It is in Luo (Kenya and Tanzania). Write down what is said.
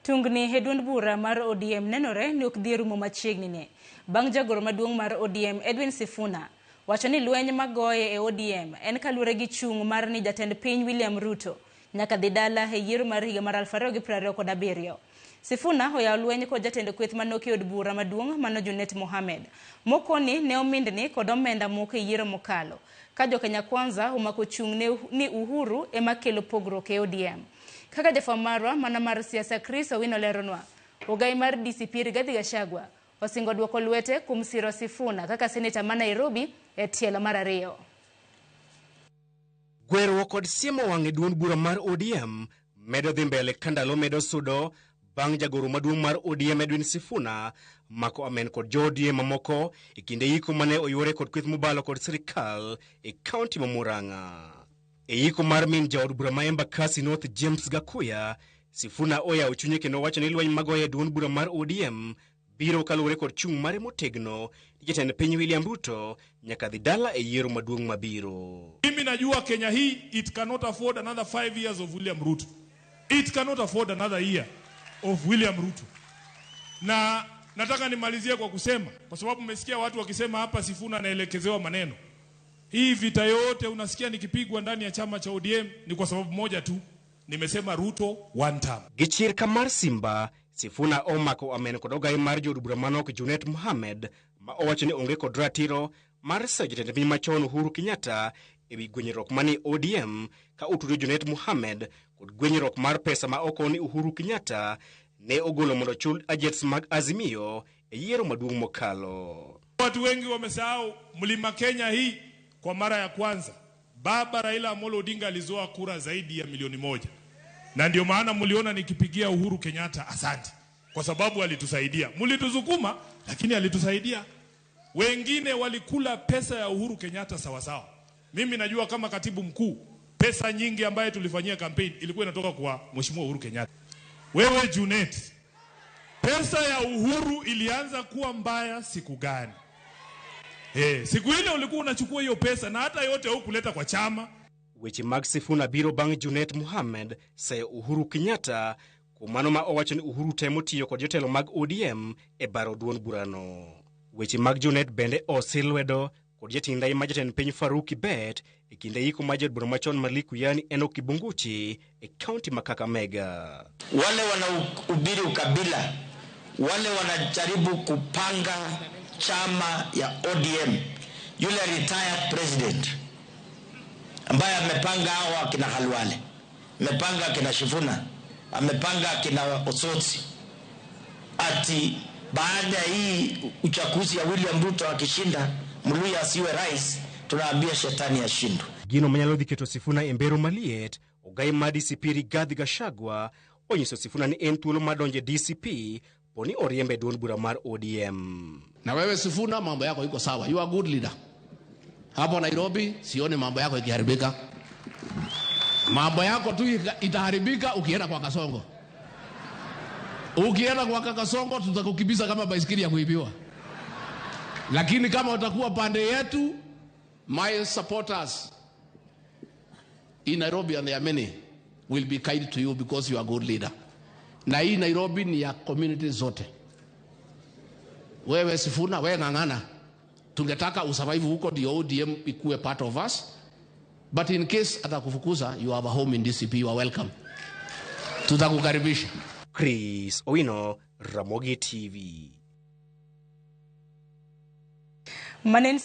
Tungni e duond bura mar ODM nenore ni ok dhi rumo machiegni ni. Bang' jagoro maduong' mar ODM Edwin Sifuna wacho ni lweny magoye e ODM en kaluwore gi chung' mar ni jatend piny William Ruto nyaka dhi dala e yiero mar higa mar 2027. Sifuna oyawo lweny kod jatend kweth manok e od bura maduong' mano Junet Mohamed. Mokoni ne omindni kod omenda moko e yiero mokalo. Ka jo Kenya Kwanza omako chung' ni Uhuru ema kelo pogruok e ODM. Kaka jafwamb marwa mana mar siasa Chris Owino leronwa, ogai mar DCP Rigathi Gachagua osingo duoko lwete kuom siro Sifuna kaka seneta ma Nairobi e tielo mar ariyo. Gweruok kod siemo wang' e duond bura mar ODM medo dhi mbele ka ndalo medo sudo bang' jagoro maduong' mar ODM Edwin Sifuna mako amen kod jo ODM mamoko e kinde yiko mane oyuore kod kweth mobalo kod sirikal e kaunti ma Murang'a. E yiko mar min jaod bura ma Embakasi North James Gakuya, Sifuna oyawo chunye kendo wacho ni lweny magoye e duond bura mar ODM biro kaluwore kod chung' mare motegno ni jatend piny William Ruto nyaka dhi dala e yiero maduong' mabiro. Mimi najua Kenya hii it cannot afford another 5 years of William Ruto. It cannot afford another year of William Ruto. Na nataka nimalizie kwa kusema, kwa sababu mmesikia watu wakisema hapa Sifuna anaelekezewa maneno. Hii vita yote unasikia nikipigwa ndani ya chama cha ODM ni kwa sababu moja tu. Nimesema Ruto one term. Gi chir ka mar simba, Sifuna omako amen kod ogai mar jood bura manok Junet Mohamed ma owacho ni onge kod ratiro mar seyo jatend piny machon Uhuru Kenyatta ewi gwenyruok manie ODM ka otudo Junet Mohamed kod gwenyruok mar pesa ma okon ni Uhuru Kenyatta ne ogolo mondo ochul agents mag Azimio e yiero maduong' mokalo. Watu wengi wamesahau Mlima Kenya hii, kwa mara ya kwanza Baba Raila Amolo Odinga alizoa kura zaidi ya milioni 1, na ndio maana mliona nikipigia Uhuru Kenyatta asante, kwa sababu alitusaidia. Mlitusukuma, lakini alitusaidia. Wengine walikula pesa ya Uhuru Kenyatta sawasawa. Mimi najua kama katibu mkuu, pesa nyingi ambayo tulifanyia campaign ilikuwa inatoka kwa Mheshimiwa Uhuru Kenyatta. Wewe Junet, pesa ya Uhuru ilianza kuwa mbaya siku gani? Siku ile ulikuwa unachukua hiyo pesa na hata yote hukuleta kwa chama. Weche mag Sifuna biro bang' Junet Mohamed seyo Uhuru Kenyatta kuom mano ma owacho ni Uhuru temo tiyo kod jotelo mag ODM e baro duond burano. Weche mag Junet bende osir lwedo kod jating' ndai ma jatend piny Farouk Kibet e kinde yiko mar jaod bura machon ma Likuyani Enock Kibunguchi e kaunti ma Kakamega. Wale wanahubiri ukabila, wale wanajaribu kupanga chama ya ODM, yule retired president ambaye amepanga hawa akina Khalwale, amepanga akina Sifuna, amepanga akina Osotsi, ati baada ya hii uchaguzi ya William Ruto akishinda, Mluya asiwe rais, tunaambia shetani ashindwe. Gino manyalo dhi keto Sifuna e mbero maliet, ogai mar DCP Rigathi Gachagua onyiso Sifuna ni en thuolo mar donjo e DCP po ni oriembe e duond bura mar ODM. Na wewe Sifuna, mambo yako iko sawa, you are good leader. Hapo Nairobi sioni mambo yako ikiharibika. Mambo yako tu itaharibika ukienda kwa Kasongo. Ukienda kwa Kasongo tutakukimbiza kama baisikeli ya kuibiwa. Lakini kama utakuwa pande yetu, my supporters in Nairobi, and there are many, will be kind to you because you are a good leader. Na hii Nairobi ni ya community zote. Wewe Sifuna, wewe ng'ang'ana. Tungetaka usurvive huko ndio ODM ikuwe part of us. But in case atakufukuza, you have a home in DCP, you are welcome. Tutakukaribisha. Chris Owino, Ramogi TV. Manen.